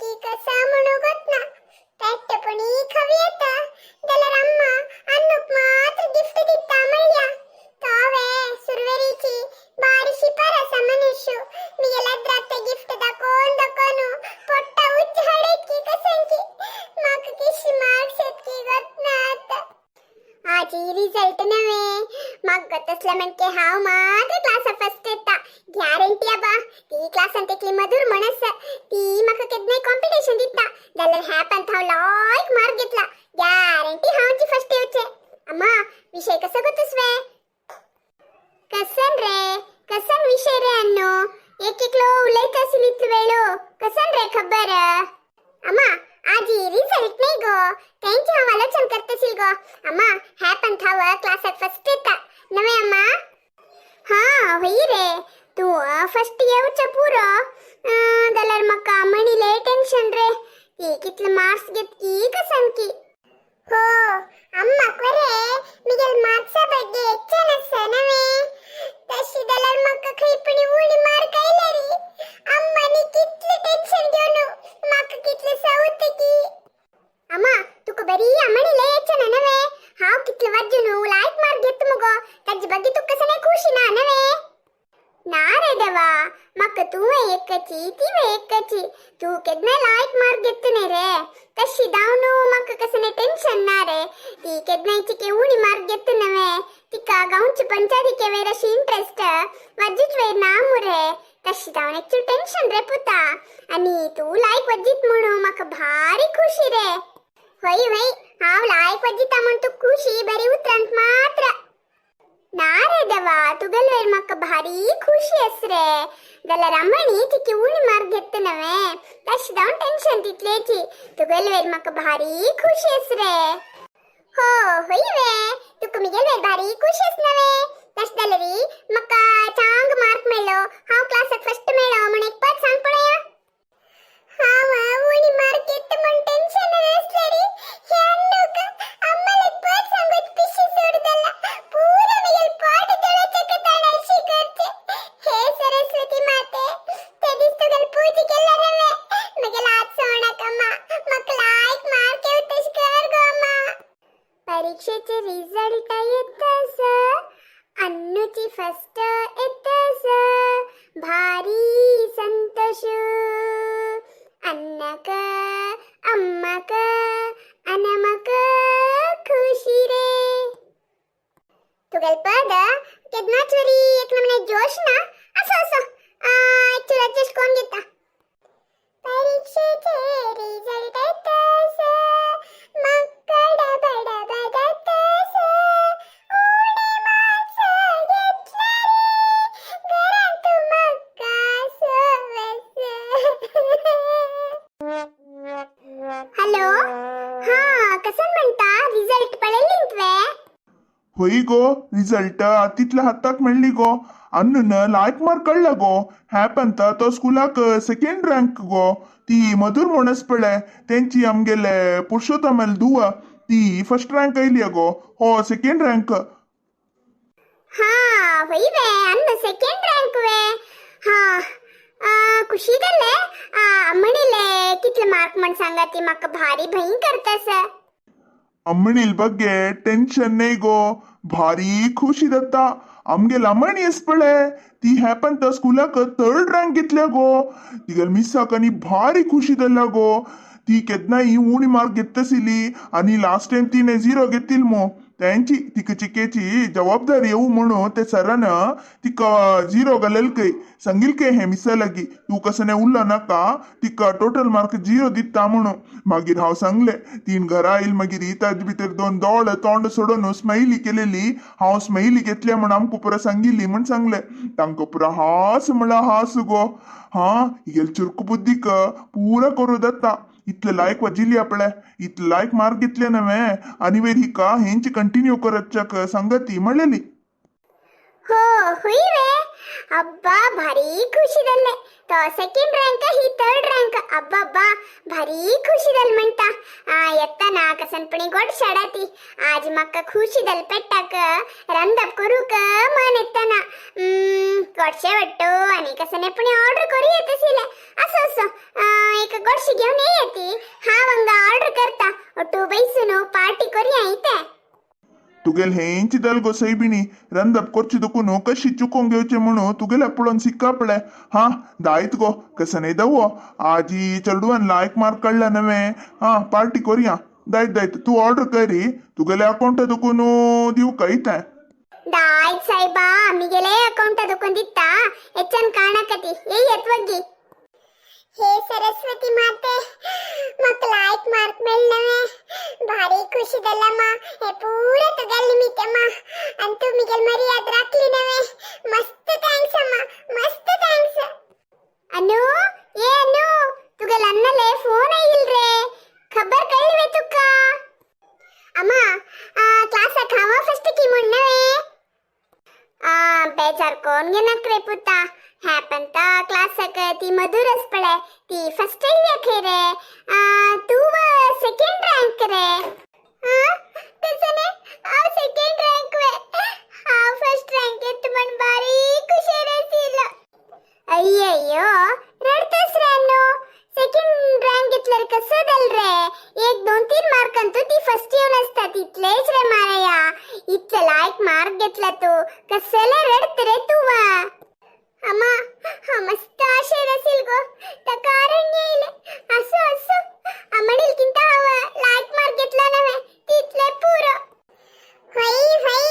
की कसा म्हणू गोतना पेट्टपणी खवी येता जाल्यार अम्मा अन्नूक मात्र गिफ्ट दिता म्हणल्या. तोवे सुरवेरीची बारीशी परसा मनुष्य मिगेला द्राते गिफ्ट दाखोवन दाखोवन पोट्टा उच्च हाडत की कसंकी म्हाका किशी मार्क्स येत की गोतना आतां. आजी रिझल्ट नवे म्हाका तसले म्हणके हांव मात्र क्लासा फर्स्ट येता गॅरंटी आबा. ती क्लासान तेकली मधुर म्हणस ती म्हाका केन्नाय कॉम्पिटिशन दिता जाल्यार ह्या पंत हांव लायक मार्क घेतला, गॅरंटी हांवची फर्स्ट येवचे. अम्मा, विषय कसो गोतुसवे? कसन रे, कसन विषय रे अन्नो? एक एकलो उलयत असेल इतलो वेळो, कसन रे खबर? अम्मा, आजी रिझल्ट नाही गो, त्यांची हांव आलोचन करतशील गो. अम्मा, ह्या पंथाव क्लासाक फर्स्ट येता नवे अम्मा? हा, होई रे, तू फर्स्ट येवचे पुरो. जाल्यार म्हाका म्हणिले टेन्शन रे, ती कितले मार्क्स घेतकी कसन की. हो अम्मा, रे मिगेल मार्क्सा ಬಗ್ಗೆ ಹೆಚ್ಚನ नवे. तशी जाल्यार म्हाका खंय उणी मार्क आयले रे अम्मा, नी कितले टेन्शन घेवन म्हाका कितले सवत की. अम्मा, तुका बरी अम्मणिले ಹೆಚ್ಚನ नवे. हांव कितले वाजून लायक मार्क घेत मुगो, ताजे ಬಗ್ಗೆ तुका कसं खुशी ना नवे? ना रे देवा, म्हाका तुवें एकची तिवें एकची. तूं केन्ना लायक मार्क घेतने रे, तशी दावनु म्हाका कसं टेन्शन ना रे. ती केन्नाय चिके उणी मार्क घेत नवे, तिका गांवची पंचायती वेर अशी इंट्रेस्ट वज्जीच वेर ना मुरे. तशी दावन एकचू टेन्शन रे पुता. आणि तू लायक वज्जीत म्हणू म्हाका भारी खुशी रे. होय होय, हांव लायक वज्जिता म्हण तू खुशी बरी उतरांत मात्र ना रे देवा. तुगेल म्हाका भारी खुशी आस रे. जाल्यार अम्मणी तिकी उणी मार्क घेत नवे, तशी जावन टेन्शन तितलेची. तुगेल वेर म्हाका भारी खुशी आस रे. हो, होय वे, तुका मिगेल वेर भारी खुशी आस नवे. तशें जाल्यार म्हाका चांग मार्क मेळ्ळो, हांव क्लासाक फर्स्ट मेळ्ळो म्हण एक पद सांग पळया. हांव उणी मार्क घेत म्हण टेन्शन आसलें रे. हे अन्नूक अम्माले पद सांगूच पिशी सोडदला. पूरा मिगेल पोट जळोचे कताण अशी करचे. हे सरस्वती माते, ते दीस तुगेल पूजा केला नवे, मगेल हात सोडनाक अम्मा. म्हाका लायक मार्क येवं तशें कर गो अम्मा. परीक्षेचे रिझल्ट येतस अन्नूची फर्स्ट येतस भारी संतोष अन्नक अम्मक अनमक खुशी रे. तुगेल पद केन्नाच वरी एक नमूने जोश ना. असो असो, एकचूर ऍडजस्ट कोण घेता. परीक्षेचे रिझल्ट येतस मक्कड बडबडतस उणे मार्क्स घेतले रे घरांत मक्का सवस. हॅलो, हा, कसं म्हणता, रिझल्ट पळयली तुवें? होय गो, रिझल्ट तितल्या हाताक मेळ्ळी गो. अन्नून लायक मार्क कळ्ळा गो. हॅप ಅಂತ तो स्कुलाक सेकंड रँक गो. ती मधुर म्हणस पळय, तेंची आमगेले पुरुषोत्तमेल दुवा, ती फर्स्ट रँक आयली गो, हो सेकंड रँक. हा, होय वे, अन्न सेकंड रँक वे? हा, खुशी जाले. अम्मणीले कितले मार्क म्हण सांगा, ती म्हाका भारी भंय करतस. ಅಮ್ಮಣಿಲ್ ಬಗ್ಗೆ ಟೆನ್ಷನ್ ನೇ ಗೋ, ಭಾರಿ ಖುಷಿ ದತ್ತ. आमगेल अम्मणी आस पळय, ती हॅपन त स्कुलाक थर्ड रँक घेतल्या गो. तिगेल मिसाक आनी भारी खुशी जाल्या गो. ती केन्नाय उणी मार्क घेतसिली आनी लास्ट टायम तिने झिरो घेतील मो. त्यांची तिका चिकेची जबाबदारी येऊ म्हणून ते सरान तिका झिरो घालेल काय सांगील काय हे मिसा लागी, तूं कसं नाही उरलो नाका, तिका टोटल मार्क झिरो दिता म्हणून. मागीर हांव सांगले, तीन घरा आयल मागीर ताजे भितर दोन दोळे तोंड सोडून स्मायली केलेली. हांव स्मायली घेतल्या म्हण आमकां पुरा सांगिल्ली म्हण सांगले. तांकां पुरा हास म्हणल्यार हास गो. हा, हिगेल चुरकू बुद्दीक पुरा करूं जाता. इतले लायक वाजिल्ली आपले, इतले लायक मार्क घेतले नव्हे आणि वेर हिका हेंची कंटिन्यू करत सांगती म्हणलेली. हो, होय वे? अब्बा, भारी खुशी जाल्ले. तो सेकंड रँक, ही थर्ड रँक. अब्बा, भारी खुशी जाल म्हणटा. येताना कसनपणी गोड शाडाती. आज म्हाका खुशी जाल, पेट्टाक रंदप करूक मन येताना गोडशे वाट्टो आणि कसनेपणी ऑर्डर करू येत आशिल्लें. असो असो, एक गोडशे. चोडशी घेवन येयती, हांव हांगा ऑर्डर करता, ओटू बैसून पार्टी कोरया इते. तुगेल हेंची दल गो सैबिणी, रंदप कोरची दुकून कशी चुकोन घेवचे म्हणून तुगेल्या पळोवन सिक्का पळे. हा दायत गो, कसं नाही दवो आजी चेडवान लायक मार्क काडला नवे. हा पार्टी कोरया. दायत दायत, तू ऑर्डर करी, तुगेल्या अकाउंट दुकून दिवं का इथे. दायत साहेबा, मिगेले अकाउंट दुकून दित्ता, ಹೆಚ್ಚನ್ ಕಾಣಕತಿ ಏಯ್ ಎತ್ವಗ್ಗಿ. ಹೇ ಸರಸ್ವತಿ ಮಾತೆ, ಮಕ್ಕಳ ಲಾಯ್ಕ್ ಮಾರ್ಕ್ ಮೇಲ್ನವೆ, ಭಾರಿ ಖುಷಿದಲ್ಲಮ್ಮ. ಹೇ ಪೂರ ತುಗಲ್ ನಿಮಿತ್ತಮ್ಮ, ಅಂತೂ ಮಿಗಲ್ ಮರಿ ಅದ್ರಾಕ್ಲಿನವೆ. ಮಸ್ತ್ thanks ಅಮ್ಮ, ಮಸ್ತ್ thanks. ಅನು, ಏ ಅನು, ತುಗಲ್ ಅನ್ನಲೇ ಫೋನ್ ಇಲ್ರೆ, ಖಬರ್ ಕಳ್ಳಿವೆ ತುಕ್ಕ? ಅಮ್ಮ, ಕ್ಲಾಸ್ ಹಾವ ಫಸ್ಟ್ ಕಿ ಮುಣ್ಣವೇ. ಆ ಬೇಜಾರ್ ಕೋನ್ಗೆ ನಕ್ರೆ ಪುತ್ತ, ಹ್ಯಾಪಂತ ಕ್ಲಾಸಕ ತಿ ಮಧುರಸ್ ಪಳೆ, ತಿ ಫಸ್ಟ್ ಖೇರೆ, ತೂ ಸೆಕೆಂಡ್ ರ್ಯಾಂಕ್ ರೆ. ಕಸನೆ ಆ ಸೆಕೆಂಡ್ ರ್ಯಾಂಕ್ ವೆ? ಆ ಫಸ್ಟ್ ರ್ಯಾಂಕ್ ಎತ್ತು ಮಣ್ ಬಾರಿ ಖುಷಿ ರಸಿಲ್ಲ. ಅಯ್ಯಯ್ಯೋ, ರಡ್ತಸ್ ಅನ್ನು, ಸೆಕೆಂಡ್ ರ್ಯಾಂಕ್ घेतल्यार कसं दल रे? एक दोन तीन मार्क अंतू ती फर्स्ट येऊन असतात इतलेच रे मारया. इतले लायक मार्क घेतला तू, कसले रडत रे तू? वा अम्मा, हा मस्त आशे रसील गो, त्या कारण येईल. असो असो, अमणीलकिंत हवं लायक मार्क घेतला नव्हे तिथले पुरं. होई होई,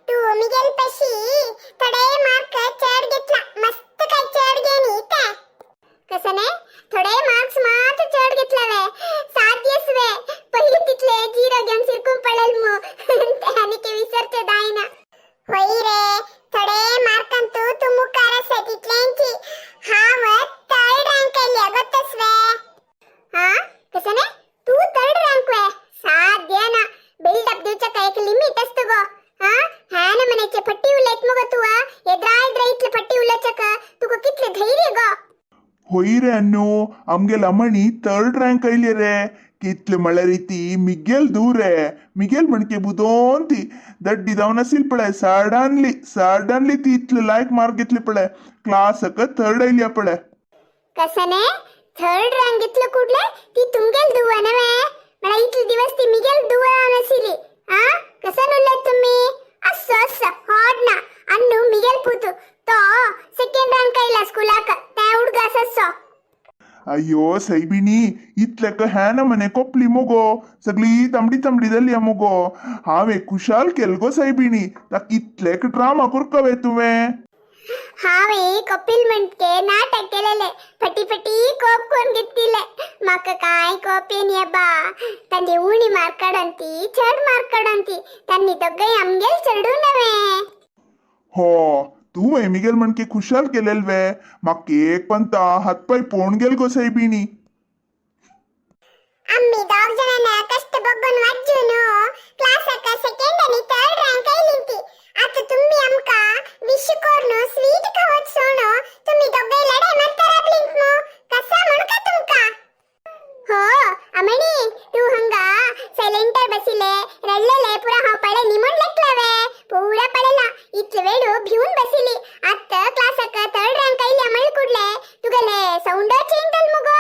तू मिगेल पशी थोडे मार्क चढ घेतला, मस्त काय चढ घेणी ते. कसं नाही, थोडे मार्क्स मात्र चढ घेतला वे, साध्यच वे. पहिले तिथले झिरो घेऊन सिरकून पडेल मग आणि ते विसरते दायना. होई रे, थोडे मार्क अंतू तू मुखार आसा तितल्यांची. हांव थर्ड रँक आयली गोतस वे. हा कसं नाही, तू थर्ड रँक वे? साध्य ना. बिल्डअप दिवचक एक लिमिट असतो गो. हा हा ना म्हणायचे फट्टी उलयत मग तू. एद्रा एद्रा इतले फट्टी उलयचक तुका कितले धैर्य गो? होय रे अन्नू, आमगेल अमणी थर्ड रँक आयली रे. कितले म्हळ्यार ती मिगेल दूर रे, मिगेल म्हणके बुदोन ती दड्डी जावन आसील पळय. सडनली सडनली ती इतले लायक मार्क घेतले पळय, क्लासक थर्ड आयली पळय. कसं थर्ड रँक घेतलं कुठले ती तुमगेल दुवा नव्हे? मला इतले दिवस ती मिगेल दुवा नसिली. हा कसं नुल्ले तुम्ही? असं असं हाड ना अन्नू, मिगेल पुतू तो सेकंड रँक आयला स्कूलाक, त्या हुडगा असो. अय्यो सैबिणी, इतलेक ह्यान मने कोपली मुगो, सगळी तांबडी तांबडी जाली मुगो. हांवें खुशाल केल गो सैबिणी, ताका इतलेक ड्रामा करकवे तुवें? हांवें कपिल म्हणके नाटक केलेले, फटी फटी कोप कोण घेतिले. म्हाका काय कोप येन बा, तांचे उणी मार्क काडंती चड मार्क काडंती, तांणी दोगांय आमगेल चेडूं नव्हे. हो, तुवें मिगेल म्हणके खुशाल केलेल वे, म्हाका एक पंता हातपाय पोवन गेल गो सैबिणी. आम्ही दोग जणांना कष्ट बघून वाजून क्लासाक सेकंड आणि थर्ड रँक आयली ती. आता तुम्ही आमका विश करून स्वीट खावत सोडो, तुम्ही दोघे लढाई मारता राबलींत मग कसा म्हणू का तुमका? हो अमणी, तू हंगा सैलेंटर बसिले रडलेले पुरा हांव पळे निमून लेखलावे, पुरा पळेला. इतले वेळ भिवून बसिली. आत्ता क्लासाक थर्ड रँक आयली म्हळ कुडले तुगेले सौंड चेंज जाल मुगो.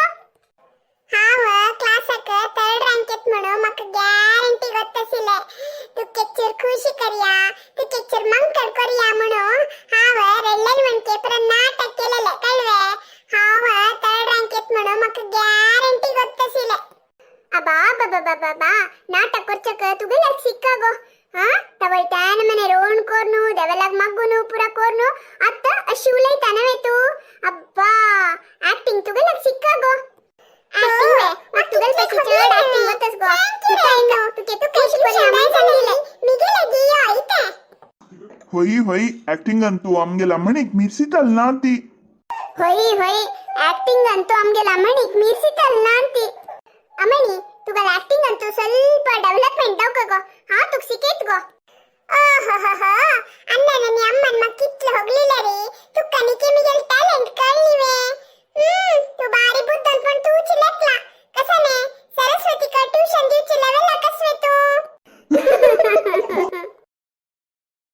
हांव क्लासाक थर्ड रँक येत म्हणून म्हाका गॅरंटी गोत्ताशिल्लें. तू केच्चर खुशी करया, तू केच्चर मंकड करया म्हणून हांव रडलेल म्हणके पुरा नाटक केलेले कळवे. हांव थर्ड रँक येत म्हणून म्हाका गॅरंटी गोत्ताशिल्लें. अबा बाबा बाबा बा, नाटक करचक तुगेल्याक सिक्का गो. हा तवळ त्यान मने रोण कोर्नु देवलाग मग्गुनु पुरा कोर्नु ಅತ್ತ ಅಶಿ ಉಲೈತ ನವೆ ತೂ. ಅಬ್ಬಾ, ಆಕ್ಟಿಂಗ್ ತುಗೆಲಾಗ್ ಸಿಕ್ಕಾಗೋ. ಆಕ್ಟಿಂಗ್ ವೆ, ಮತ್ ತುಗಲ್ ಪಸಿ ಚಡ್ ಆಕ್ಟಿಂಗ್ ಗೊತ್ತಸ್ಗೋ. ತುಕೆ ತುಕೆ ಶಿಕೊರಿ ಅಮೈ ಸಂಗಿಲೆ ಮಿಗೆಲ ಗಿಯೋ ಐತೆ. ಹೊಯ್ ಹೊಯ್, ಆಕ್ಟಿಂಗ್ ಅಂತೂ ಆಮ್ಗೆಲ್ ಅಮ್ಮಣಿಗ್ ಮಿರ್ಸಿತಲ್ ನಾಂತಿ. ಹೊಯ್ ಹೊಯ್, ಆಕ್ಟಿಂಗ್ ಅಂತೂ ಆಮ್ಗೆಲ ಅಮ್ಮಣಿಗ್ ಮೀರ್ಸಿತಲ್ ನಾಂತಿ.